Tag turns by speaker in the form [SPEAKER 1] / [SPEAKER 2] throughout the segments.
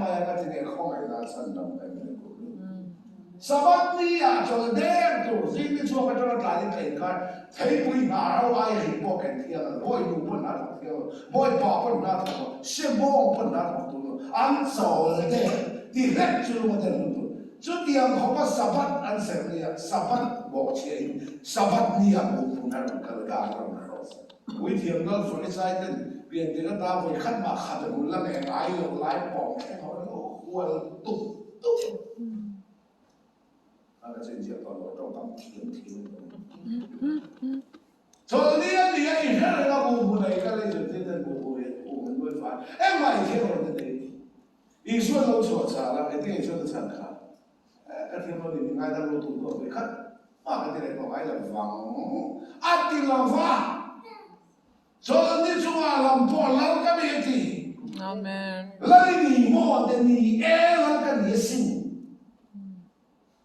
[SPEAKER 1] mai a, ka ti nge khawngaih nan chhan dam ka en leh tur ni. Sabbath ni ah chawlh der tur zing ni chhuak atanga tlai ni tlein khan theipui hna ro ai ri pawh ken thiang a lo, bawi nu pawn hna thawk thiang lo, bawi pa pawn hna thawk lo, se bawng pawn hna thawk tur lo, an chawl der ti hlek chu lung a den hun tur. Chutiang khawpa Sabbath an serh ni ah Sabbath bawhchhiah in Sabbath ni ah buhphun a rawn kal dan a rawn cross. Puithiam lal Farisai ten piantir ata vawi khat mah khat a hmun la nge ngai lo lai pawng thleng ho lo hual tup tup a ka chen ziak tawh lo a tawngkam thiam thiam a ni tawh. Chawlhni a ni a i hre reng a buhhmun a i kal a i zirtir ten buhhmun hi buhhmun an nuai fai engmah i thiam lo te nei. Isua lo chhuah chhal a engtin nge Isua te chhan kha ka thiam lo ni min ngaidam lo tur pawh vawi khat mah ka ti leh tawh ngai lo vang a ti lo va. Chawlhni chungah lam pawh lal ka ni a ti.
[SPEAKER 2] Amen.
[SPEAKER 1] Lal i ni maw te ni e lal ka ni asin.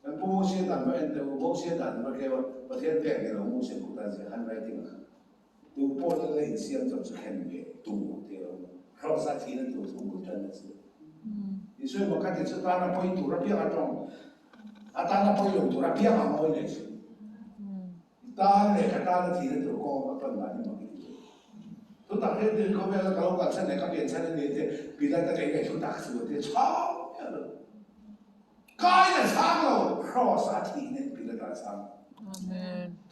[SPEAKER 1] Kan pu Mosia dan va en teh u, Mosia dan va keu a, Pathian pek ni lo Mosia kut a ziah handwriting a kha. Tu pawh lal a insiam chawp chu khen ve tur ti lo. Kraws a thihna tur chu bul tan a chi. Isua emaw ka ti chu tana pawi tur apiang a tawng, a tana pawi lo tur apiang a ngawi leh thin. I tan leh ka tana thihna tur kawng a pan dan hi mak i ti ve. Thutak hi tir khawvela ka lo kal chhan leh ka pian chhan a ni te, Pilata kei leh thutak chu a ti chhang miah lo. Kai la chhang lo, Kraws a thihna in Pilata a chhang.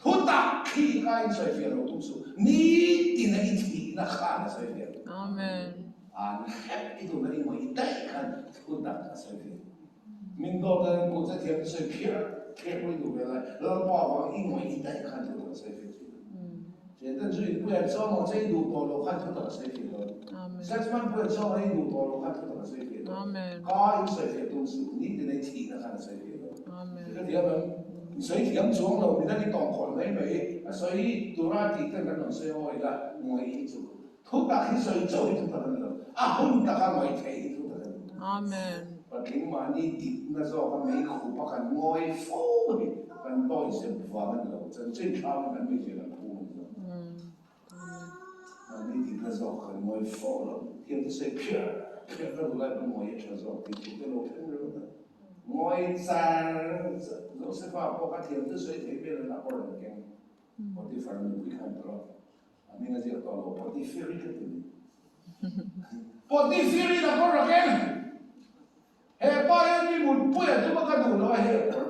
[SPEAKER 1] Thutak khi kai in sawifiah lo tum suh, nitin a i thihna khan a sawifiah. An hrep i duhna i ngawih daih khan thutak a sawifiah. Min dawt a rin che thiam te sawi phiar phiar pawh i duh ve lai, Lalpa vang i ngawih daih khan thu tak a sawi fiah thin. Thianten chu in puian chaw maw che i duh tawh loh khan thu tak a sawi fiah dawn. Sexman puian chaw maw i duh tawh loh khan thu tak a sawi fiah dawn. Ka in sawi fiah tum suh, nitin ei thihna khan a sawi fiah dawn. I hrethiam em? I sawi thiam chuang lo, midang i tawng khawlh mai mai, a sawi tura tih ten kan rawn sawi awi la, ngawih hi chu Thu tak hi sawi chauh hi thu tak a ni lo, a hun taka ngawi theih hi thu tak a ni.
[SPEAKER 2] Amen.
[SPEAKER 1] Patling mahni dikna zawka mei khup a kan ngawi fo hi kan dawihzep vang a ni lo, chanchin thlangin kan mizia kan phum a ni lo. Mahni dikna zawk kan ngawi fo lo, thiam te sawi phiar phiar ka duh lai pawn ngawi a tha zawk tih thu te lo thleng ringawt a. Ngawi char Josefa pawh kha thiam te sawi thei vel a kawr an keng, Potiphar nupui khan tawrh. A hming a ziak tawh lo, Potifiri ka ti ni. Potifiri na kawr rak em? He pa hian mi mutpui a tum a ka duh lo a hei a kawr.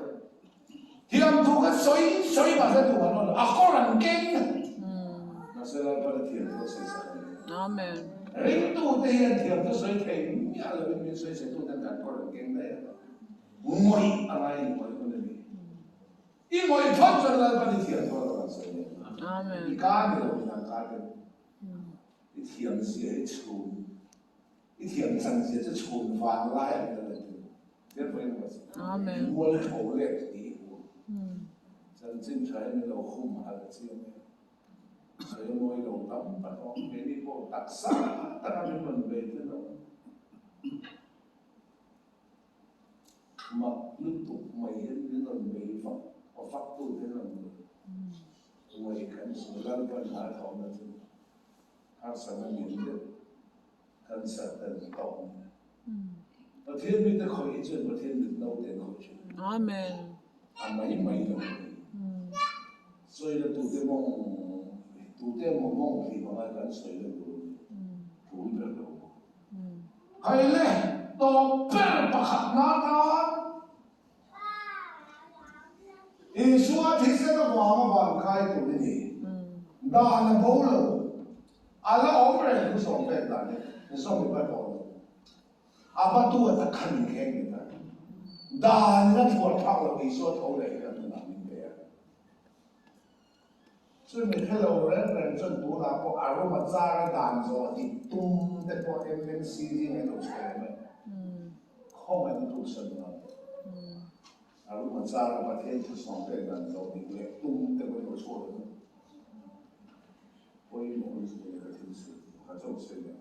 [SPEAKER 1] Thiam thu kha sawi sawi mahse duh an awm lo, a kawr an keng. Mahse Lalpan a thiam thu a sawi sak a ni.
[SPEAKER 2] Amen.
[SPEAKER 1] Ringtute hian thiam thu sawi thei miah lovin min sawi chhe tuten kan kawr an keng daih a. Ngawih a ngai ngawih hun a ni. I ngawih phawt chuan Lalpan i thiam dawn lo an sawi leh.
[SPEAKER 2] Amen.
[SPEAKER 1] I ka ni lo midang ka te. I thiam zia hi chhun. I thiam chan zia chu chhun vang lai an la ti. Therefore in was.
[SPEAKER 2] Amen.
[SPEAKER 1] I mual tho leh ti i hmu. Chanchin tha hi ni lo hum hal chiang e. Sawi mawi lo tam tak awm. Keini pawh taksa taka min rawn bei te lo. Mak lutuk mai hian min rawn bei vak vak tu te rawn ni. Ngaih kan sawi Lalpan hla thawhna chu harsatna lian deuh cancer te an tawk ni. Pathian mite khawih hi chuan Pathian mit naute an khawih thin.
[SPEAKER 2] Amen.
[SPEAKER 1] A mai mai lo a ni. Sawi la tute mawng tute emaw mawng hlim anga kan sawi la tur a ni. Tul ber lo maw. Hei le, tawp ber pakhat na tan Isua thisen avanga van kai tur i ni. Dan a bo lo. A la awm reng thu sawm pek dan hi zawm i hma tawh lo. A hmatu a tak khan inkheng ni ta. Dan in a thuar phak lo Isua tho leh hian nunah min pe a. Chumi hre lo reng reng chuan tunah pawh a room a char a dan zawh dik tum te pawh MMC zingah in lo chhe awm e. Khawngaih na tuk san ngam. A room a char a Pathian thu sawm pek dan zawh dik leh tum te pawh in lo chhuak awm e. Pawimawh lutuk a ni ka thil sawi chu. Ka chauh sawi leh.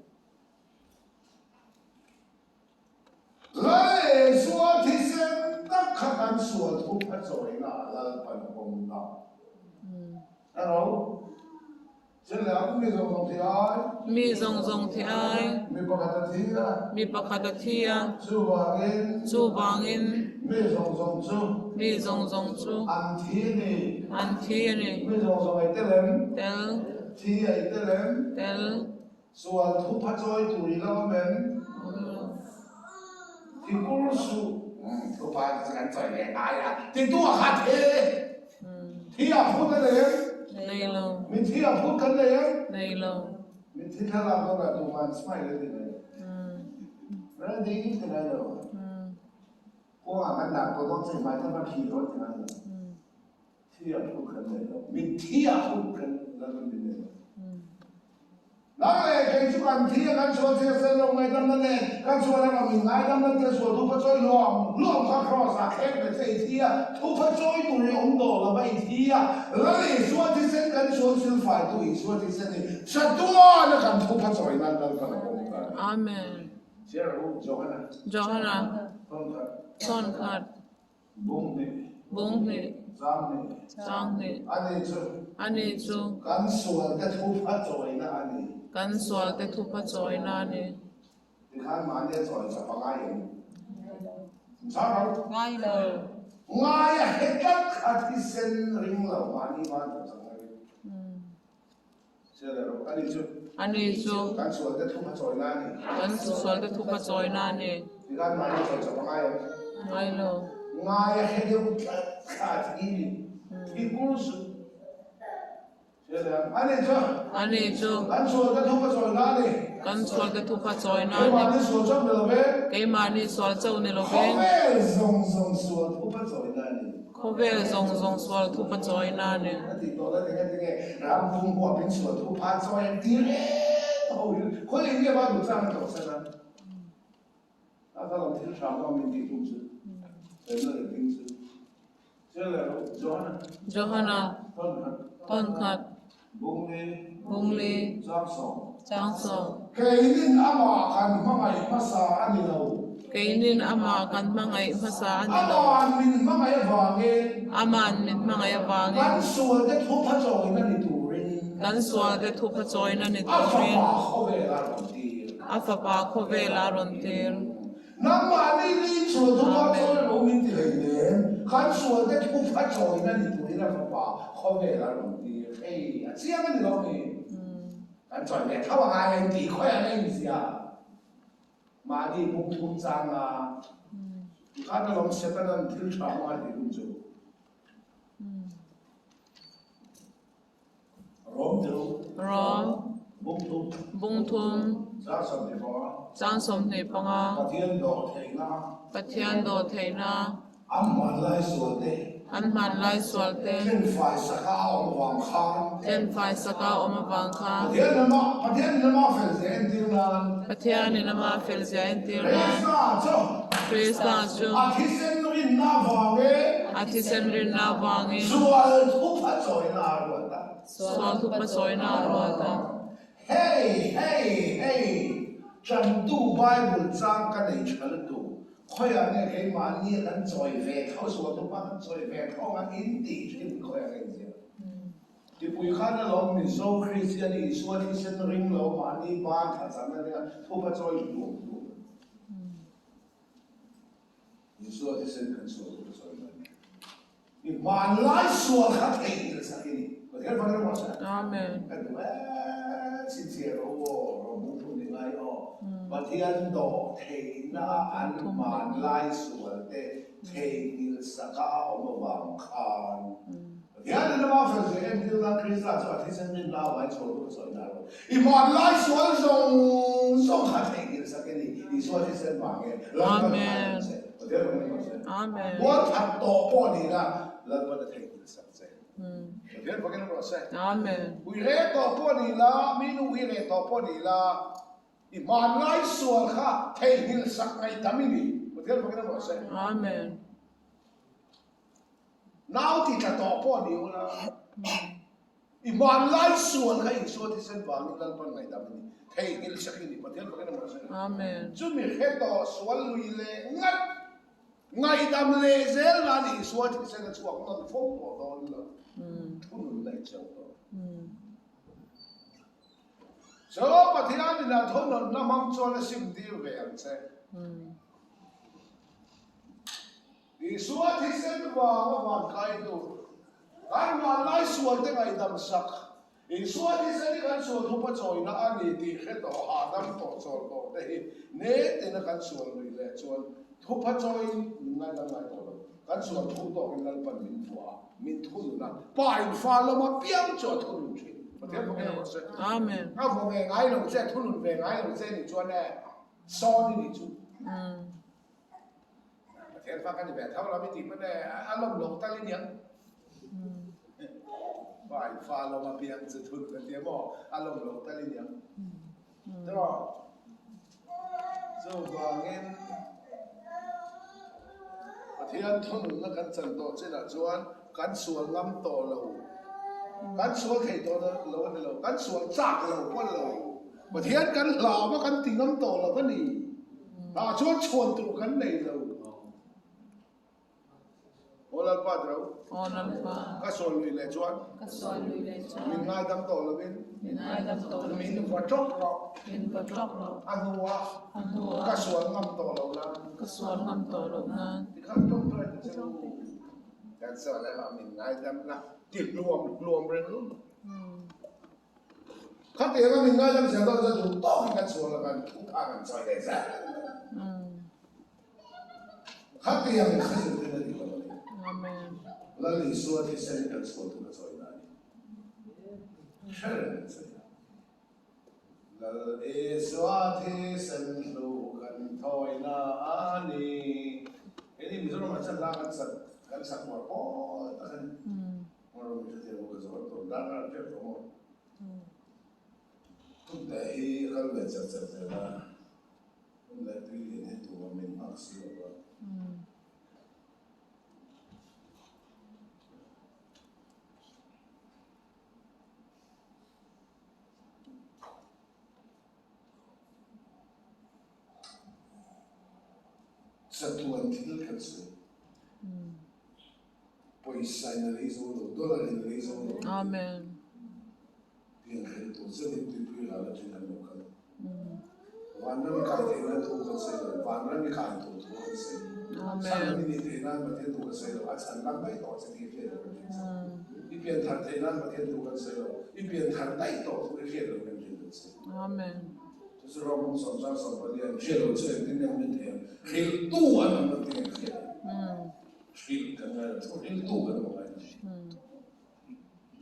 [SPEAKER 1] Lal Isua thisen tak kha kan sual thup a chawina ah Lalpan a pawm ta. Hello. Mi zawng zawng thi ai.
[SPEAKER 2] Mi zawng zawng thi ai.
[SPEAKER 1] Mi pakhat a thi a.
[SPEAKER 2] Mi pakhat a thi a.
[SPEAKER 1] Chuvangin.
[SPEAKER 2] Chuvangin.
[SPEAKER 1] Mi zawng zawng chu.
[SPEAKER 2] Mi zawng zawng chu.
[SPEAKER 1] An thi a ni.
[SPEAKER 2] An thi a ni.
[SPEAKER 1] Mi zawng zawng ei tel em?
[SPEAKER 2] Tel.
[SPEAKER 1] Thi a ei tel em?
[SPEAKER 2] Tel.
[SPEAKER 1] Sual thupha chawi tur i lo awm em?
[SPEAKER 2] Awm lo.
[SPEAKER 1] Thi kur suh. Thupha chu kan chawi ve ngai a. Titu a kha thi. Thi a phut a nei em?
[SPEAKER 2] Nei lo.
[SPEAKER 1] Mitthi a phut kan nei em?
[SPEAKER 2] Nei lo.
[SPEAKER 1] Mitthi thlalak dawnah tuman smile a ti ngai lo. Ready ti ngai lo. Kawngah kan dah tawh dawn che hmai te va phih rawh ti ngai lo. Thi a phut kan nei lo. Mitthi a phut kan la kan ti nei lo. Nang leh kei chu kan thi a kan sual thil sen lo ngaihdamna nen kan sual emaw min ngaidamna te sual thu pha chawi hluam hluam kha Kraws ah khek ve che i thi a, thu pha chawi tur i awm tawh lo va i thi a, Lal Isua thisen kan sual thil faitu Isua thisen hi chatuan a kan thu pha chawi nan Lalpan a pawm ta a ni.
[SPEAKER 2] Amen.
[SPEAKER 1] Chhiar u Johana.
[SPEAKER 2] Johana.
[SPEAKER 1] Thawnkhat.
[SPEAKER 2] Thawnkhat.
[SPEAKER 1] Bung hnih.
[SPEAKER 2] Bung hnih.
[SPEAKER 1] Chang hnih.
[SPEAKER 2] Chang hnih.
[SPEAKER 1] Ani chu.
[SPEAKER 2] Ani chu.
[SPEAKER 1] Kan sual te thupha chawina a ni.
[SPEAKER 2] Kan sual te thupha chawina a ni.
[SPEAKER 1] Tikhan mahni a chawi chap a ngai em? Chang lo.
[SPEAKER 2] Ngai lo.
[SPEAKER 1] Ngai a he tlat kha thisen ring lo mahni van tawh chak ngai. Ani chu.
[SPEAKER 2] Ani chu.
[SPEAKER 1] Kan sualte thupha chawina a ni.
[SPEAKER 2] Kan sualte thupha chawina a ni.
[SPEAKER 1] Tikhan mahni chawi chawp a ngai em?
[SPEAKER 2] Ngai lo.
[SPEAKER 1] Ngai a he deuh tlat kha a thi ni. Thi kur suh. Ani chu.
[SPEAKER 2] Ani chu.
[SPEAKER 1] Kan sualte thupha chawina a ni.
[SPEAKER 2] Kan sualte thupha chawina a ni.
[SPEAKER 1] Keimahni sual chauh ni lo ve.
[SPEAKER 2] Keimahni sual chauh ni lo ve.
[SPEAKER 1] Khawvel zawng zawng sual thupha chawina a ni.
[SPEAKER 2] Khawvel zawng zawng sual thupa chawina a ni.
[SPEAKER 1] A tih tawh la tinge tinge ram pum huapin sual thupa chawi an ti reng ho hi khawi eng nge va duh chang a tlawh sen a. A ka lo thil hram kha min tih tum chu felna leh ding chu Chiang leh rawh Johana.
[SPEAKER 2] Johana.
[SPEAKER 1] Tawn khat.
[SPEAKER 2] Tawn khat.
[SPEAKER 1] Bungli.
[SPEAKER 2] Bungli.
[SPEAKER 1] Chang sawm.
[SPEAKER 2] Chang sawm.
[SPEAKER 1] Keinin amah kan hmangaih hmasa a ni lo.
[SPEAKER 2] Keinin amah kan hmangaih hmasa a ni lo.
[SPEAKER 1] Aman min hmangaih avangin.
[SPEAKER 2] Aman min hmangaih avangin.
[SPEAKER 1] Kan sualte thupha chawina ni turin.
[SPEAKER 2] Kan sualte thupha chawina ni turin.
[SPEAKER 1] A fapa khawvel a rawn tir.
[SPEAKER 2] A fapa khawvel a rawn tir.
[SPEAKER 1] Nangmahni rin sual thupha chawi lo min ti hlei nen, kan sualte thupha chawina ni turin a fapa khawvel a rawn tir. Hei, a chiang a ni lo mi. Kan chawi ve tho a ngai a inti khawi ang a inzia. Mahni bung thum chang a, tikhan alawm Setanan thil tha hmang a tih hun chu. Rom tirh.
[SPEAKER 2] Rom.
[SPEAKER 1] Bung thum.
[SPEAKER 2] Bung thum.
[SPEAKER 1] Chang 25.
[SPEAKER 2] Chang 25.
[SPEAKER 1] Pathian dawh theihna.
[SPEAKER 2] Pathian dawh theihna.
[SPEAKER 1] An hmanlai sual te.
[SPEAKER 2] An hmanlai sual te.
[SPEAKER 1] Tlenfai saka a awm avang khan.
[SPEAKER 2] Tlenfai saka a awm avang khan.
[SPEAKER 1] Pathian ama Pathian in ama fel zia entir nan.
[SPEAKER 2] Pathian in ama fel zia entir nan.
[SPEAKER 1] Krista chu.
[SPEAKER 2] Krista chu.
[SPEAKER 1] A thisen rinna avangin.
[SPEAKER 2] A thisen rinna avangin.
[SPEAKER 1] Sual thupha chawina a ruat a.
[SPEAKER 2] Sual thupha chawina a ruat a.
[SPEAKER 1] Hei hei hei Chantu Bible chang ka nei tha lutuk. Khawiah nge keimahni a kan chawi ve tho sual thupa kan chawi ve tho ang a in tih thin khawiah nge inziak? Tipui khan alawm Mizo Kristian Isua thisen ring lo mahni ban tha chan a nia thupa chawi hluam hluam a ni. Isua thisen kan sual thupa chawi mai mai. I hmanlai sual kha theihnghilh sak i ni. Pathian fang emaw sa.
[SPEAKER 2] Amen.
[SPEAKER 1] Ka duh e chhinchhiah rawh u aw, rawh bung thum ni ngai aw. Pathian dawh theihna a an hmanlai sual te theihnghilh saka a awm avang khan Pathian in ama fel zia entir nan Krista chu a thisen rinna avangin chhuah tur a sawi na rawh. I hmanlai sual zawng zawng kha theihnghilh sak i ni. Isua thisen vangin Lalpan a ngai che. Pathian fang emaw sa.
[SPEAKER 2] Amen.
[SPEAKER 1] Mual that tawh pawh ni la, Lalpan a theihnghilh sak che. Pathian fakin a rawh se.
[SPEAKER 2] Amen.
[SPEAKER 1] Ui reh tawh pawh ni la, mi nu ui reh tawh pawh ni la, i hmanlai sual kha theihnghilh sak ngaihdam i ni. Pathian fakin a rawh se.
[SPEAKER 2] Amen.
[SPEAKER 1] Nau ti tla tawh pawh ni ula, i hmanlai sual kha Isua thisen vangin Lalpan ngaihdam i ni. Theihnghilh sak i ni. Pathian fakin a rawh se.
[SPEAKER 2] Amen.
[SPEAKER 1] Chumi hre tawh sual lui leh ngat Ngaihdam leh zel nan Isua thisen a chhuak nawn fo tawh dawn lo. Thunun daih cheu tawh. Chaw Pathianin a thunawnna hmang chuan a simtir ve ang che. Isua thisen vanga van kai tur, kan vanlai sualte ngaihdam sak, Isua thisen hi kan sual thupa chawina a ni tih hre tawh, hahdam tawh, chawl tawh te hi netina kan sual lui leh chuan thupa chawiin min ngaidam ngai tawh lo. Kan sual thu tawkin Lalpan min vuah a, min thunun a, Pa in fa lawma piang chu a thunun thin. Pathian vawng eng rawh se.
[SPEAKER 2] Amen.
[SPEAKER 1] A vawng ve ngai lo che, a thunun ve ngai lo che nih chuan e, sawn i nih chu. Pathian fa ka ni ve tho lo, mi tih pawn e, a lawm lo tal i niang. Pa in fa lawma piang chu thunun a tia maw, a lawm lo tal i niang. Tiraw? Chuvangin Pathian thununna kan chan tawh chinah chuan kan sual ngam tawh lo, kan sual thei tawh lo a ni lo, kan sual chak lo pawh a ni lo. Pathian kan hlau a kan ti ngam tawh lo a ni. Tah chuan chhuan tur kan nei lo. Aw Lalpa tiro.
[SPEAKER 2] Aw Lalpa.
[SPEAKER 1] Ka sual lui leh chuan.
[SPEAKER 2] Ka sual lui leh chuan.
[SPEAKER 1] Min ngaidam tawh lovin.
[SPEAKER 2] Min ngaidam tawh lovin.
[SPEAKER 1] Min va tawk rawh.
[SPEAKER 2] Min va tawk rawh.
[SPEAKER 1] A hnuah.
[SPEAKER 2] A hnuah.
[SPEAKER 1] Ka sual ngam tawh loh nan.
[SPEAKER 2] Ka sual ngam tawh loh nan.
[SPEAKER 1] Tikhan tawngtai ta che u. Kan sual erawh min ngaidam la ti hluam hluam reng rum. Khatianga min ngaidam zel dawn chuan duh tawkin kan sual a kan thu kha kan chawi leh zel. Khatiang kha zirtir a dik lo a ni.
[SPEAKER 2] Amen.
[SPEAKER 1] Lal Isua thisen hi kan sual tur a chawi na a ni. Hre reng ang che. Lal Isua thisen hlu kan thawi na a ni. Keini Mizoramah chuan la kan sak kan sak uar pawl tak a ni. Hmar mi hrethiam ho ka zawr tawh darkar tep tawh maw. Hun leh hi a kal ve chat chat zel a, hun leh tui lian hi tumah min nghak si lo va. Chatuan thil kan sawi. Pawisa in a lei zo lo, dollar in a lei zo lo.
[SPEAKER 2] Amen.
[SPEAKER 1] Pian hrel tur zetin tuipui ral atangin an lo kal. Vanram i kai theih nan thu kan sawi lo, vanram i kai tur thu kan sawi.
[SPEAKER 2] Amen.
[SPEAKER 1] Chhan i nih theih nan Pathian thu kan sawi lo, a chhan lam daih tawh che tih hriat lo kan hriat che. I pian thar theih nan Pathian thu kan sawi lo, i pian thar daih tawh thu i hriat lo kan hriat lo che.
[SPEAKER 2] Amen.
[SPEAKER 1] Chu chu ram hmang sawm chang sawm pali an hriat lo chu engtin nge min thei ang? Hrilhtu an awm lo tih an hriat lo. Hrilh kan ngai lo, thu hrilhtu kan awm ngai lo.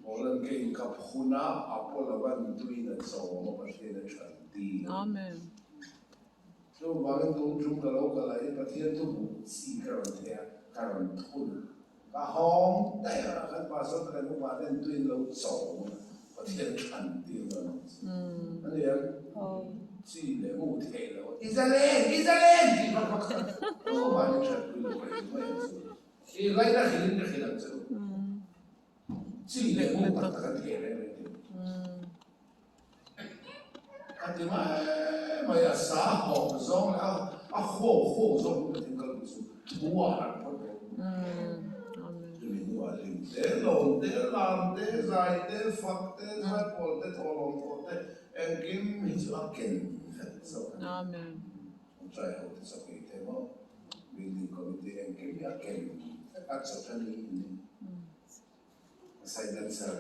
[SPEAKER 1] Poland ke inkap huna Apollo-a'n tuin a chawm a Pathian a that ti.
[SPEAKER 2] Amen.
[SPEAKER 1] Chuvangin tun tum ka lo kal ah hian Pathian thu buh chi ka rawn thei a, ka rawn thun a. Ka hawng daih a, kan pastor te kan upa ten tuin lo chawm a, Pathian than tir dawn ang che. A ni ang? Chi leh mu theih lo. I zalen! I zalen! Tih vak vak kha chuvangin thatpui lo ka hrilh mai ang che u. I ngaihna hrilhin ka hrilh ang che u. Chi leh mu tak tak an theh reng reng tih. Ka ti mai mai a, sa hawk zawng leh a huau huau zawng hi Pathian kalpui chu thu a harh phawt dawn. Chumi hnuah hlim te, lawm te, lam te, zai te, fak te, zaipawl te, thawhlawm thawh te, engkim hi chu a ken vek zawk a ni. Trai ho te chawhmeh te maw building committee engkim hi a ken vek a chawhmeh ni in ni. A side dancer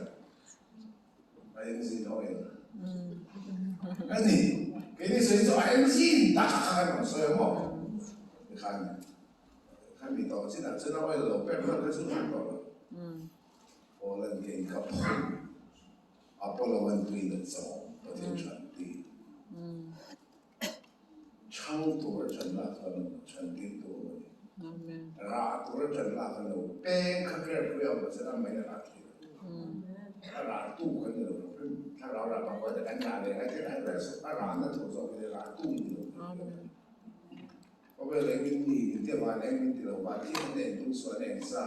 [SPEAKER 1] a engzin ho en a ni. Keini sawi chu a engzin tak kha kan rawn sawi a maw tikhan khan mi tawh chinah chuan a oil lo pek hlauh kha chu a tawh lo. Poland ke in ka phun Apollo an tuin a chawm Pathian than ti. Chhang tur a ṭan lak a lo, chhan tir tur a ni. Rah tur a ṭan lak a lo, peng kha ker pui a awm chuan a mai a rah thei lo. A rah tu kan ni lo hrim, thlarau rah pakhat te kan rah leh ngai thei reng reng suh, a rahna tur zawk hi rah tu ni lo. Khawvel eng in ni min tia van eng min ti lo, van thim an eng tum suah an eng sa,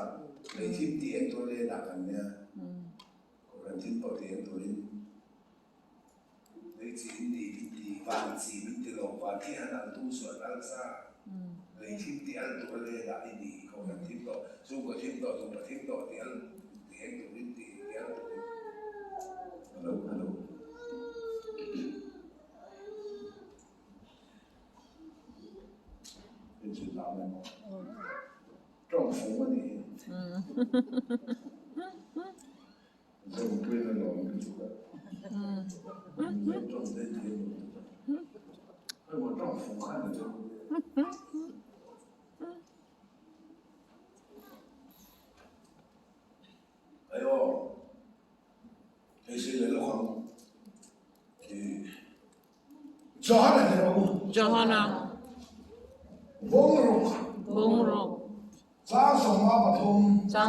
[SPEAKER 1] lei thim tih eng tur lei dah kan nia, Kohhran thim pawh tih eng turin. Lei chi in ni min ti, van chi min ti lo, van khi han al tum sual al sa, lei thim ti al tur a le dah i ni, kohhran thim tawh, chhungkaw thim tawh, nupa thim tawh ti al ti eng turin ti ti al turin. Hello, hello.
[SPEAKER 2] Johana. Bungruk. Chang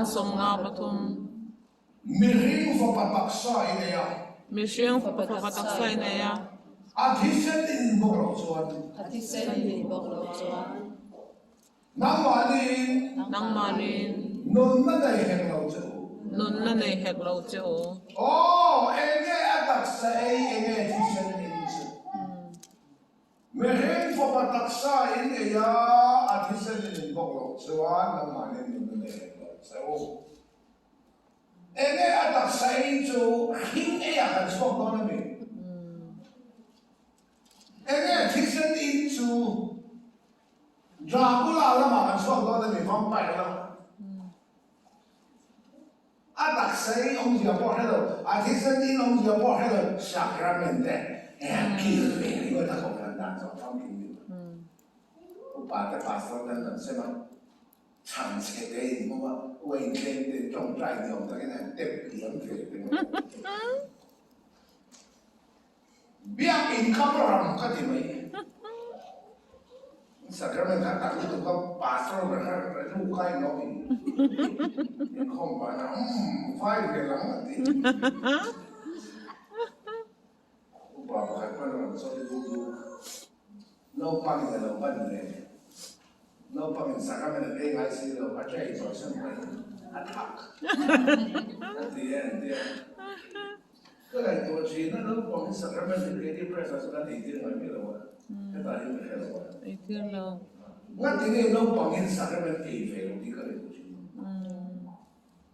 [SPEAKER 2] 53.
[SPEAKER 1] Mihring fapa taksa i nei a.
[SPEAKER 2] Mihring fapa taksa i nei a.
[SPEAKER 1] A thisen in bawk loh chuan.
[SPEAKER 3] A thisen in bawk loh chuan.
[SPEAKER 1] Nangmahniin.
[SPEAKER 2] Nangmahniin.
[SPEAKER 1] Nunna nei hek lo che u.
[SPEAKER 2] Nunna nei hek lo che u.
[SPEAKER 1] Aw, enge a taksa ei, enge thisen in chu. Mihring fapa taksa in ei a, a thisen in in bawk loh chuan nangmahniin nunna nei hek lo che u. Enge a taksa ei chu hring eiah kan chhuak dawn a mi? Enge thisen in chu Dracula lamah kan chhuak dawn a ni, vampire lamah. A taksa in awmzia pawh hre lo, a thisen in awmzia pawh hre lo, sacrament te kil ve ringawt a kohhran dan zawh famkim ni lo. Upa te pastor ten an sem a, chhan chhe te in hmang a, uain tlem te in tawngtai ni awm takin an tep liam ve ringawt. Biakinn kha pawh ram ka ti mai. Sacrament kha tak lutuk a pastor ber kha nu kha in awm in inkhawm ban a umm vai ve lang a ti. Upa pakhat pawn a rawn sawi duk duk. Naupangin a lo ban ve. Naupangin sacrament an ei ngai si lo, a tray chawisan mai a thak a ti e an ti a. Ka ngaihtuah thin a, naupangin sacrament hi keini press ah chuan an eitir ngai miah lo a, hetah hian ka hre lo a.
[SPEAKER 2] Eitir lo.
[SPEAKER 1] Ngati nge naupangin sacrament ei ve lo tih ka ngaihtuah thin.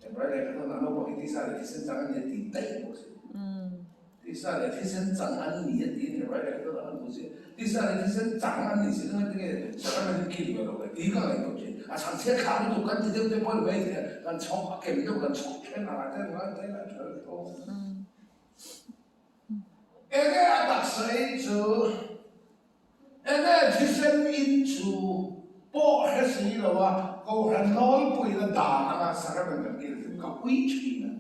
[SPEAKER 1] Hebrai lehkha chuan a naupang hi tisa leh thisen chang an ni a ti daih bawk si. Tisa leh thisen chang an ni a tiin Hebrai lehkha chuan a han hmu si. Tisa leh thisen chang an ni si chuan tinge sacrament hi kil ve lo le tih ka ngaihtuah thin. A chhan chhiat thlak lutuk kan ti deuh te pawh ni mai thei a, kan chhawk a kem deuh kan chhawk then a ten ngai te a tha tho. Enge a taksa in chu Enge thisen in chu pawh hre si lo a, Kohhran nawlpuina dan anga sacrament kan kil chu ka ui thin a.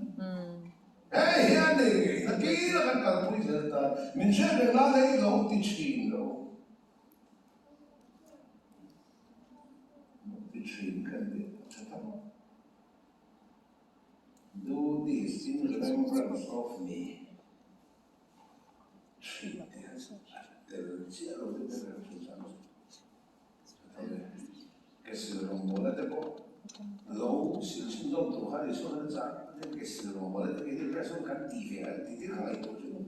[SPEAKER 1] Hei hian nei ngei na kila kan kalpui zel tan min hriat reng nan hei lo ti thin lo. Lo ti thin kan tih a tha tak. Do this in remembrance of me. Thin te a tel chiah lo te ber an hrilh ang chu. Ke sil rawngbawlna te pawh lo sil chhun zawm tur kha ni chuan an chah a ke sil rawngbawlna te keini press ho kan ti ve a ti te kha ngaihtuah thin a.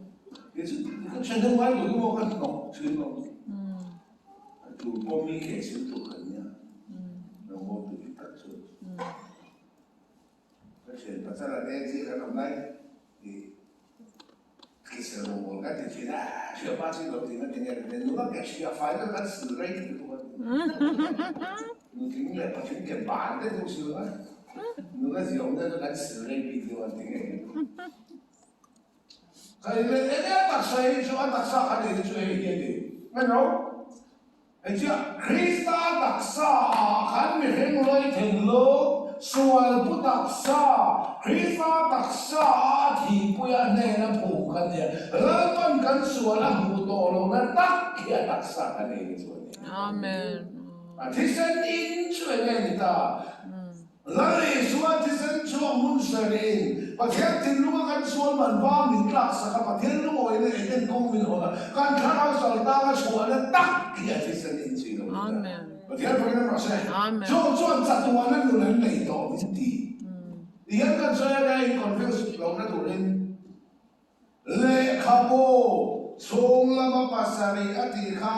[SPEAKER 1] Kei chu ka thian deuh ngai lo hi maw ka hnawk thin lo. A tur pawh mi ke sil tur kan nia rawngbawltu dik tak chu. Ka thian pasal a te chiah kan awm lai tih Hrisel rawngbâwl kan ti thin a, hria pa chu i lo ti na tinge ka ti a, nula ke hria fai deuh kan sil rei thei lutuk a ti. Nutling leh patling ke ban te chu sil a, nula ziawm te chu kan sil rei bik deuh an ti ngei. Ka in leh eng eng taksa hi chu a taksa kha nei te chu hei hi a ni. Nge no? Hei chiah, Krista taksa ah khan mihring lawih thinlung, sual pu taksa, Krista taksa ah a thihpui a hnen a phum kha nia, Lalpan kan sual a hmuh tawh lohna tak hi a taksa kan ei ni chu a ni.
[SPEAKER 2] Amen.
[SPEAKER 1] A thisen in chu enge ni ta? Lal Isua thisen chu a hmun sawiin, Pathian thinlunga kan sual man vang min tlaksak a, Pathian lungawina egen kawng min hawn a, kan thlarau saltanga chhuahna tak hi a thisen in chi lo ni ta. Pathian fakin a rawh se. Chung chuan chatuana nun an nei tawh min ti. Ti hian kan sawi a nia in confuse lohna turin lehkhabu chhung lama pasarih a tih kha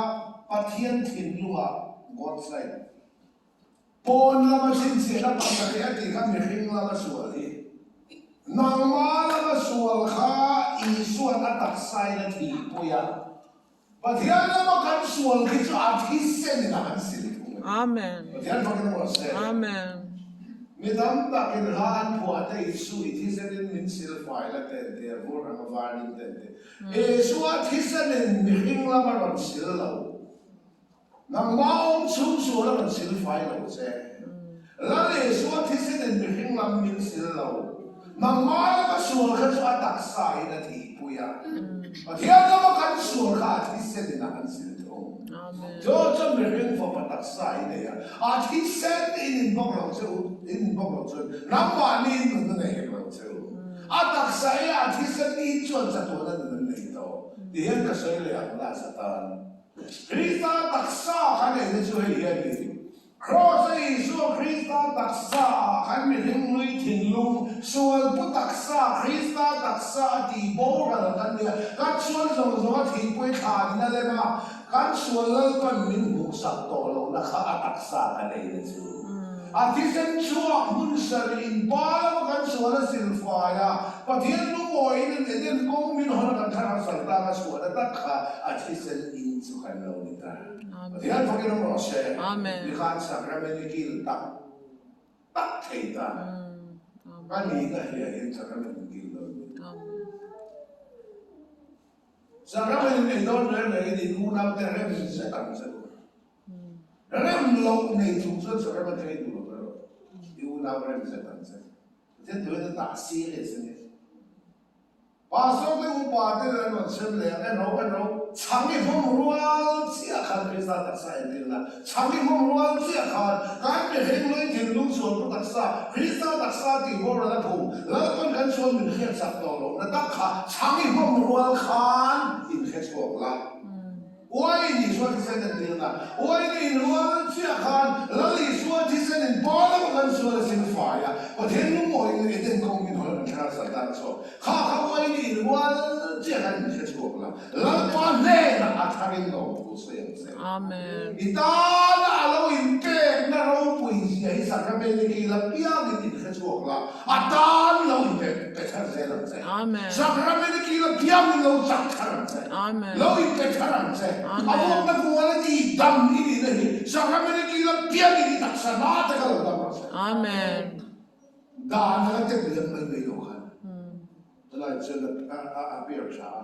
[SPEAKER 1] Pathian thinlunga God's light Pawn lama chhinchhiahna pasarih a tih kha mihring lama sual hi. Nangma lama sual kha Isua'n a taksain a thihpui a, Pathian lama kan sual khi chu a thisen in a han sil thung a.
[SPEAKER 2] Amen.
[SPEAKER 1] Pathian fakin awm rawh se.
[SPEAKER 2] Amen.
[SPEAKER 1] Mi tam takin hla an phuah te Isu i thisenin min silfai la te an ti a, vur anga var ding te an ti. Isua thisenin mihring lam a rawn sil lo. Nangmah awm chhung sual a rawn silfai lo che. Lal Isua thisenin mihring lam min sil lo. Nangmah lama sual kha chu a taksa in a thihpui a. Pathian lama kan sual kha a thisenin a kan sil thung. Chu chu mihring fapa taksa i nei a, a thisen in in bawk lo che u, in in bawk lo chuan nangmahni in nunna nei hek lo che u. A taksa i a thisen i chuan chatuana nun an nei tawh. Tihian ka sawi leh ang la Satan. Krista taksa kan eina chu hei hi a ni. Kraws-a Isua Krista taksa ah kan mihring hlui thinlung, sual pu taksa, Krista taksa a tih boral kan nia. Kan sual zawng zawng a thihpui thlan in a lem a, kan sual Lalpan min hmuhsak tawh lohna kha a taksa kan eina chu. A thisen chhuak hmun sarih in pa lama kan sual a silfai a, Pathian lungawiin an Eden kawng min hawn a kan thlarau saltang a chhuahna tak kha a thisen in chu kan lo ni ta. Pathian fakin awm rawh se. Ti khan sacrament i kil tak tak thei ta. Ka nihna hiah hian sacrament in kil dawn ni. Sacrament in ei dawn reng rengin in unaute rem zet ang che u. Rem loh nei chung chuan saram a thei duh lo erawh i unau rem zet ang che. Pathian turin a dah serious a ni. Pastor te upa te an rawn sem leh ang, en ro en ro, chhang i hmawm rual chiah khan Krista taksa entirna, chhang i hmawm rual chiah khan kan mihring lui thinlung sualpu taksa, Krista taksa tih boral a phum, Lalpan kan sual min hriatsak tawh lohna tak kha chhang i hmawm rual khan inhre chhuak la. Uain Isua thisen an tirna. Uain a inrual chiah khan Lal Isua thisen in pa lama kan sual a sil fai a, Pathian lungawin Eden kawng min hawn kan thlarau Satan a chhuak. Kha kha uain a inrual chiah khan in hre chhuak la, Lalpa hnenah a tharin lawmthu sawi ang che.
[SPEAKER 2] Amen.
[SPEAKER 1] I tana a lo inpekna ropui zia hi Sacrament i kil apiangin in hre chhuak la, A tan lo in pe pe thar zel ang che.
[SPEAKER 2] Amen.
[SPEAKER 1] Sacrament i kil apiangin lo chak thar ang che.
[SPEAKER 2] Amen.
[SPEAKER 1] Lo in pe thar ang che.
[SPEAKER 2] Amen.
[SPEAKER 1] A vawkna kual a ti dam i nihna hi Sacrament i kil apiangin i taksa na te kha lo dam rawh se.
[SPEAKER 2] Amen.
[SPEAKER 1] Dan a tep liam mai mai lo khan. Helai chuan a a a piar tha a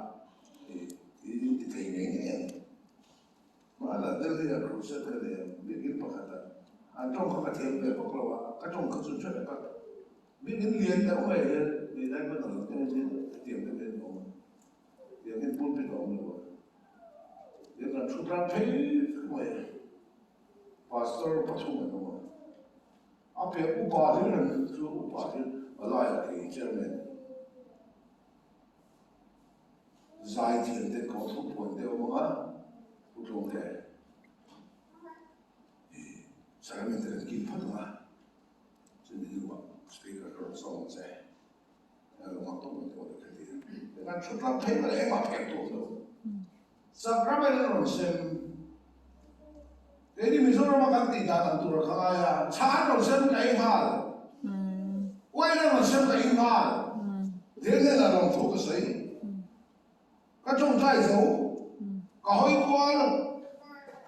[SPEAKER 1] i i thei ngei ngei ang. Hmanah Delhi ah crusade ka nei a, biakinn pakhat ah an tawng kha ka thiam ve vak lo a, ka tawng kha chu hre vek a, biakinn lian deuh mai hian hmeichhia kha dang te hian hetiang deuh hian a awm a, tiang hian pulpit a awm lo a, tiang kan thu tlang phei vek mai a, pastor pathum an awm a, a piah upa hlir an chu upa hlir a laiah kei chairman. Zaithiam te kawr thu puan te awm ang a, Pu Tlawngte i sacrament te kan kil phawt ang a, chumi hnuah speaker ka rawn sawm ang che, a lo nghak tawp ang tawh ka ti a. Kan thu tlak phei mai engmah phek tu awm lo. Sacrament an rawn sem, keini Mizorama kan tih dan ang tur a ka ngai a, chhang an rawn sem ka ei nghal, uain an rawn sem ka in nghal. Thil hnenah lawmthu ka sawi. Ka tawngtai zo, ka hawi kual,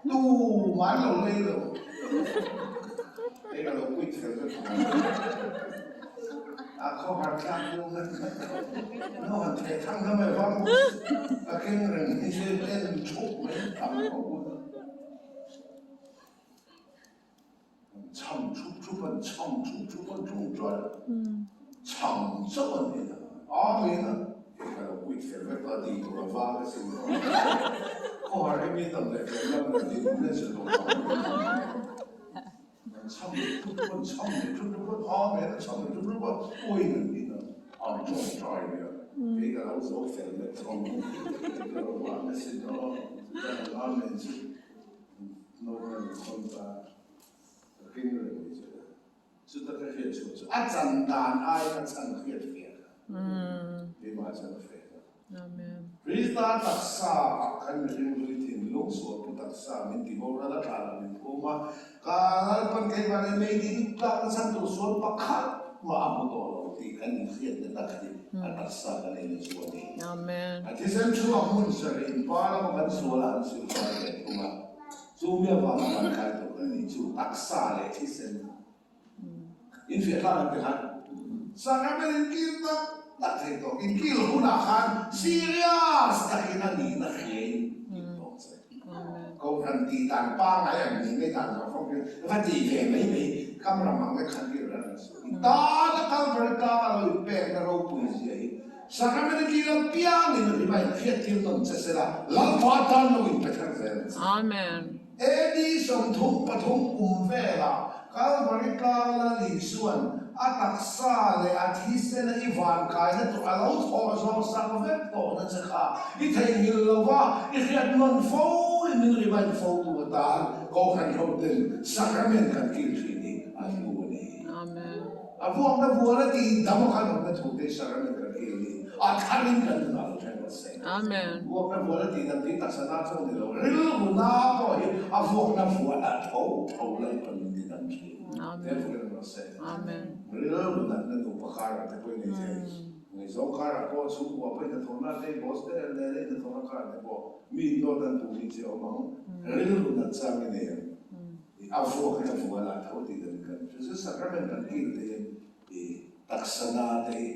[SPEAKER 1] tumah an lo lei lo. Hei ka lo quit fel vek ang. A khawhar tlak deuh ngat ngat tawh. No han theh thang na mai vang ka keng reng hi chu en thup mai tam khawp u. An chham thup thup an chham thup thup an tawngtai a, chham chauh an ni a, Amen a, hei ka lo quit fel vek a tih tur a vang a sin aw. Khawhar hi mi dam leh tlem lam an tih duh nasa tawh vang a ni. An chham leh thup thup an chham leh thup thup an Amen a chham leh thup thup a, uiin an in a, an tawngtai leh a, kei ka lo zo fel vek tawh ang tih tur a vang a sin aw. Chutiang an Amen chu. Naupang khawn ta ka keng reng mai che a, chuta ka hriat chhuah chu a chan dan ai a chan hriat fiah kha keimah chuan a feh ta. Krista taksa ah khan mihring hlui thinlung sualpu taksa min ti boral a thlan min phum a, ka Lalpan keimah leh meidil tlakna chhan tur sual pakhat mah a hmu tawh lo tih kan inhriatna tak hi a taksa kan eina chu a ni. A thisen chhuak hmun sarih in pa lama kan sual a an silfai ve thung a. Chu mi avanga van kai tur ka ni. nih chu taksa leh thisen in fiah thlak ang te khan sacrament in kil tak tak thei tawh in kil hunah khan serious takin a nihna hriain kil tawh che. Kohhran tih dan pangngai ang nih mai dan zawng fawng hian va ti ve mai mai kam ram ang lek khan kil ran ang chu. I tana Calvary tlanga lo inpekna ropui zia hi Sacrament a kil apiangin a rima inhriattir nawn che sela Lalpa tan lo inpe thar zel ang che.
[SPEAKER 2] Amen.
[SPEAKER 1] AD 33 kum velah Kalvari tlang Lal Isua'n a taksa leh a thisena i vankaina tur a lo thawh zawng sak vek tawhna che kha i theihnghilh lo va, i hriat nawn fo in min remind fo tu atan Kohhran hoten Sacrament kan kil thin hi a hlu a ni.
[SPEAKER 2] Amen.
[SPEAKER 1] A vuakna vual a tih dam a khan awmna thu te Sacrament kan kil ni a tharin kan nunah lo thleng rawh se.
[SPEAKER 2] Amen.
[SPEAKER 1] Vuakna vual a tih dam tih taksa na chauh ni lo, rilru na pawh hi a vuakna vual a tho tho lai pawn min ti dam thin.
[SPEAKER 2] Amen.
[SPEAKER 1] Teh fuh reng rawh se.
[SPEAKER 2] Amen.
[SPEAKER 1] Rilru natna nupa karah te pawh i nei thei. Ngaihzawng karah pawh chhungkua pawh i hnathawhna te, boss te leh i hnathawhna karah te pawh mi indawt an duh hi che awm ang. Rilru nat chang i nei ang. I a vuak hi a vual a tho tih dan kan hre chu sacrament kan kil te hian i taksa na te hi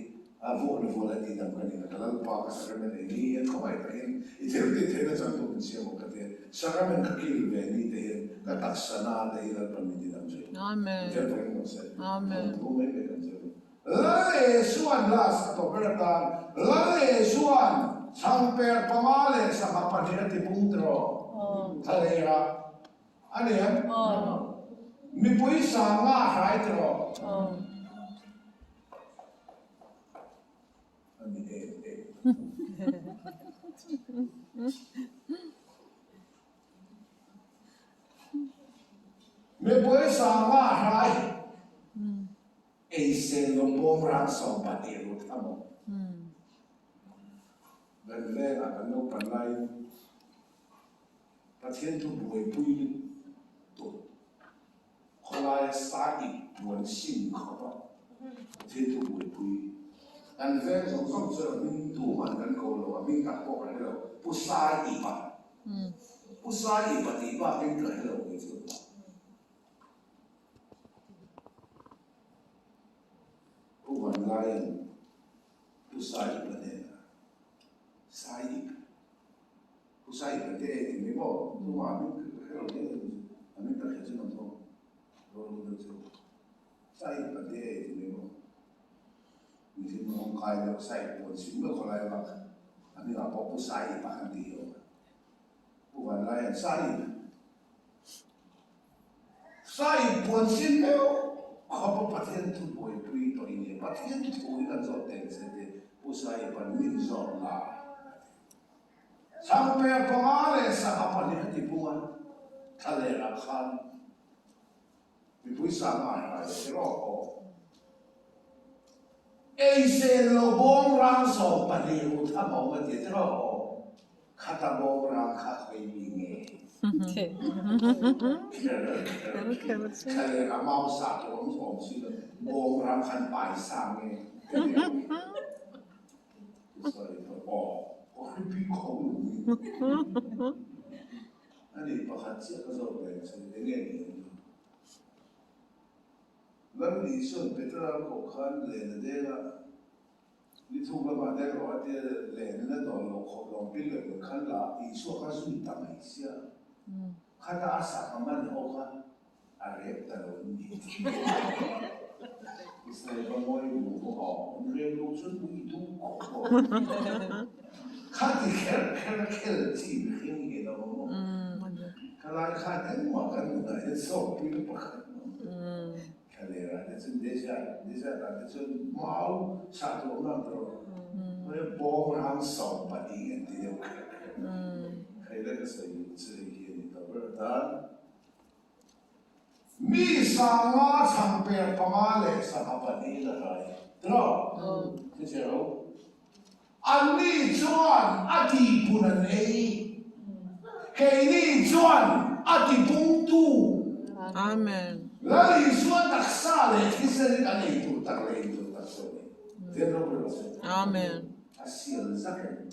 [SPEAKER 1] a vuak na vual a tih dam kan ina ka Lalpa ka sacrament ei ni hian khawngaih takin i thil tih theihna chang tur min siam awk ka tia sacrament ka kil ve ni te hian ka taksa na te hi Lalpan min ti dam thin.
[SPEAKER 2] Amen.
[SPEAKER 1] Pathian fakin awm se.
[SPEAKER 2] Amen.
[SPEAKER 1] Thawnthu mai mai kan zir. Lal Isuan last a tawp ber atan Lal Isuan chhangper panga leh sangha pahnih a ti pung tiraw? Thlalera. A ni em? Mipui sang nga hrai tiraw? A ni em em. Mipui sang nga hrai ei sen lo bawm rang 12 rut a maw? Kan vengah kan naupan laiin Pathian chu buaipui lutuk khawlaia sa ip puan sim khawp a, Pathian chu buaipui. Kan veng zawng zawng chu a hming tuman kan ko lo, a hming tak pawh ka hre lo, Pu Sai Ipa. Pu Sai Ipa tih bakin ka hre lo kei chu. Pu Vanlaian Pu Sai Ipa hnenah Sai Ip. Pu Sai ka te ti mai maw? Tumah a min ka hre lo deuh em chu. A min ka hria chu nam tho. Rawl lu deuh chu. Sai ka te ti mai maw? Mihring rawng kai deuh Sai puan sim meuh khawlai vak. A hmingah pawh Pu Sai pa khan ti hi awm a. Pu Vanlai an Sai Sai puan sim meuh khawpa Pathian thu buaipui tawh i nia. Pathian thu hi kan zawt teng che te Pu Sai pan min zawt la a ti. Changper panga leh sangha pahnih a ti pung a, thlalerah khan mipui sangha a hrai a ti rawk aw. Ei sen lo bawng rang 12 rut a mawm a ti a ti rawk aw. Khata bawng rang kha khawi mi nge? Kher kher thlalerah mau sa tur awm awm si lo, bawng rang khan pai sa nge? Ani pakhat chiah ka zawt ve che, enge ni ang chu? Lal Isuan Petera koh khan len a deng a, ni thuk lamah deng rawh a tia len in a dawn loh khawp lawng pil leh leh khan la Isua kha zui ta mai sia, khata a sangha man ho kha A rep ta lo an ni. Israel va ngawi bu bu a awm reng lo chuan ui duh khawp a awm. Kha ti kher kher a khel chi mihring hi lo awm aw. Ka lai khan engmah kan nunah hian sawkpui na pakhat a awm. Thlalera te chuan desert, desert ah te chuan mau sah tur awm ang tawh. Bawng rang 12 an ti deuh kher kher. Khaila ka sawi chu hei hi a ni tawh ber atan. Mi sanga chhangper panga leh sangha pahnih la rai tiraw? Hre ro. Anni chuan a tihpun an ei. Keini chuan a tipungtu.
[SPEAKER 2] Amen.
[SPEAKER 1] Lal Isua taksa leh thisen in an ei tur tak leh in tur tak chu a ni. Pathian ropui rawh se.
[SPEAKER 2] Amen.
[SPEAKER 1] A sial zak em?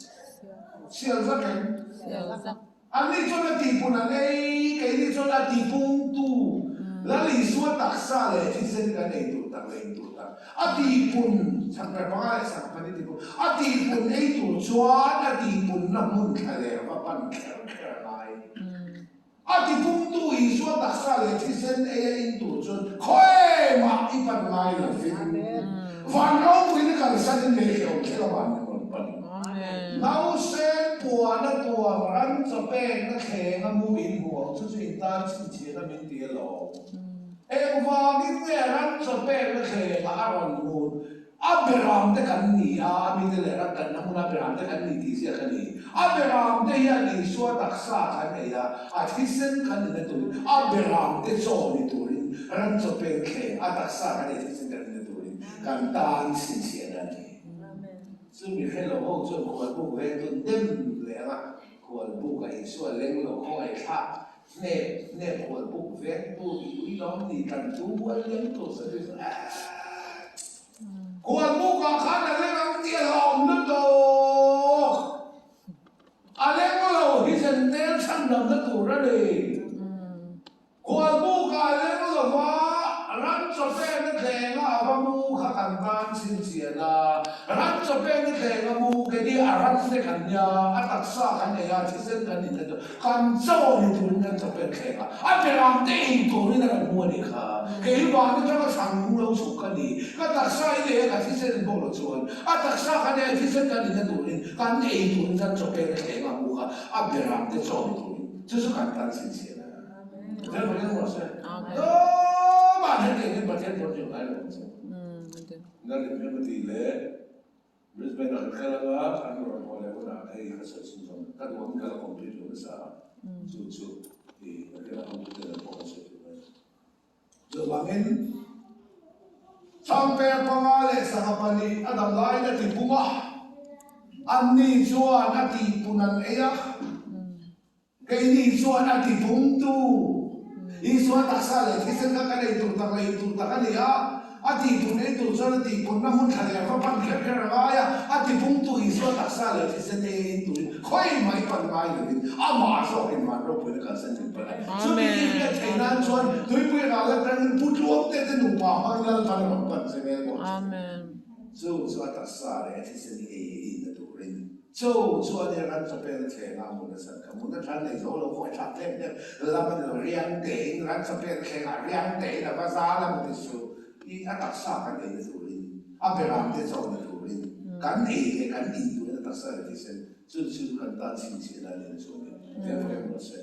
[SPEAKER 1] Sial zak em?
[SPEAKER 2] Sial zak.
[SPEAKER 1] Anni chuan a tihpun an ei, keini chuan a tipungtu. Lal Isua taksa leh thisen kan ei tur tak leh in tur tak a tihpun, chhakper panga leh sangpani tihpun, a tihpun ei tur chuan a tihpunna hmun thla leh va pan kher kher a ngai. A tipumtu Isua taksa leh thisen ei a in tur chuan khawi mah i pan ngai lovin van ropuina kalsanin lei hrehawm thil avang in rawn pan. Nausen puana tuam ran chaw pekna thlenga mu in hmu ang chu chu in tan chhinchhiahna min ti alawm. Engvangin nge ran chaw pekna thlenga a rawn hmuh? A beram te kan ni a, a mite leh ram kan hmun a beram te kan ni tih ziak a ni. A beram te hian Isua taksa kan ei a, a thisen kan inna turin, a beram te chaw ni turin, ram chaw pek thleng a taksa kan ei thisen kan inna turin kan tan chhinchhiahna a ni. Chumi hre lo ho chuan khualbuk vengtu nem leh anga khualbuka Isua leng lo khawngaihthlak hnep hnep khualbuk vengtu i ui lawm ni tlantu mual leng tur sa chu Khualbukah khan a leng ang tih a hlauhawm lutuk. A leng lo hi zentel chhandamna tur a ni. Khualbukah a leng lo va, ram chawpekna thlenga a va mu kha kan tan chhinchhiah a. Ram chawpekna thlenga mu ke ni a ram te kan nia, a taksa kan ei a, thisen kan inna tur. Kan chaw ni turin kan chawpek thleng a, a beram te ei turin a rawn hmu a nih kha. Kei hi van atanga chhan hmu lo chhuk ka ni. Ka taksa i nei a, ka thisen in bawk lo chuan a taksa kha nei a, thisen kan inna turin, kan ei turin kan chawpek thleng a hmu kha, a beram te chaw ni turin. Chu chu kan tan chhinchhiah a. Pathian Pathian ruah se. Tumah hian kei hian Pathian pawn chu ngai lo ang che. Lalrinhmel ka tih leh. Brisbane ah kan kal anga an rawn haw leh hunah hei ka sawi chhun zawm ka duh angin ka la complete lo nasa a, chu chu i nakin ah computer lam pawh kan sawi tur a ni. Chuvangin Changper panga leh sangha pahnih a dam laiin a ti pum a, anni chuan a tihpun an ei a. Keini chuan a ti pumtu Isua taksa leh thisen kha kan ei tur tak leh in tur tak a ni a, a tihpun ei tur chuan a tihpunna hmun thla leh va pan kher kher a ngai a, a ti pumtu Isua taksa leh thisen ei a in turin khawi mai pan ngai lovin amah zawkin van ropuina kalsan min pan a. Chumi i hriat theih nan chuan tuipui ral atangin Pu Tluangte te nupa hmangin Lalpan a rawn pan che ngei bawk che. Chu chu a taksa leh a thisen i ei a in na turin. Cho chu a nia ran chawpel a thleng a, mun a chan kha. Mun a than nei zo lo khawi thlak tlem tlem lam a ni lo, riang tein ran chawpel a thleng a, riang tein a va zal a mu ti su. I a taksa kan ei na turin, a beram te chaw na turin, kan ei leh kan in turin a taksa leh thisen chu chu kan tan chhinchhiah na nia chu a ni. Therefore emaw se,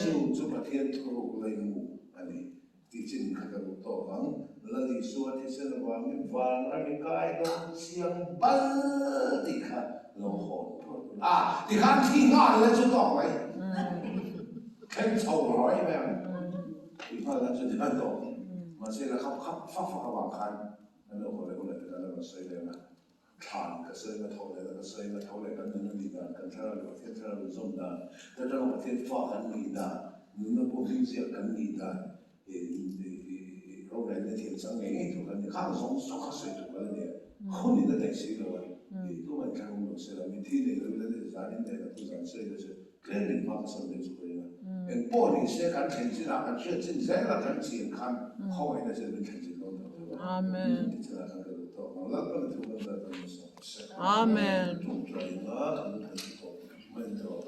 [SPEAKER 1] chu chu Pathian thuruk leimu a ni. Tichin kha ka duh tawk ang. Lal Isua thisen avangin vanram i kai dawn chiang bal tih kha lo hawn phawt ula. A, tikhan thi nghal ila chu tawk mai. Thleng chho rawih mai ang. Thi nghal la chu tikhan tawk. Mahse la khap khap fak fak avang khan kan lo haw leh hunah te khan a rawn sawi leh ang a. Thlan ka sawi nga tho leh ka sawi nga tho leh kan nun a nih dan, kan thlarau leh Pathian thlarau in zawm dan, ta tanga Pathian fa kan nih dan, nunna pawh hlim ziak kan nih dan, rorelna thiam chang ngei ngei tur kan ni. Khang zawng zawng kha sawi tur kan a nia. Hun in a daih si lo a, tumah in thlarau lo se la, mitthi nei lo ila zan in daih la tu zan sawi la chu tlem in hma ka sawn deuh chu ka ring a. Eng pawh ni se kan thlen chin ah kan hriat chin zel a kan chian khan khawngaihna chu min thlen chin dawn tawh tho a. Ti chin ah khan ka duh tawk ang Lalpan a thu kan zat ang nasa se.
[SPEAKER 2] Amen.
[SPEAKER 1] Tawngtai in a kan thlen tawh mai tawh.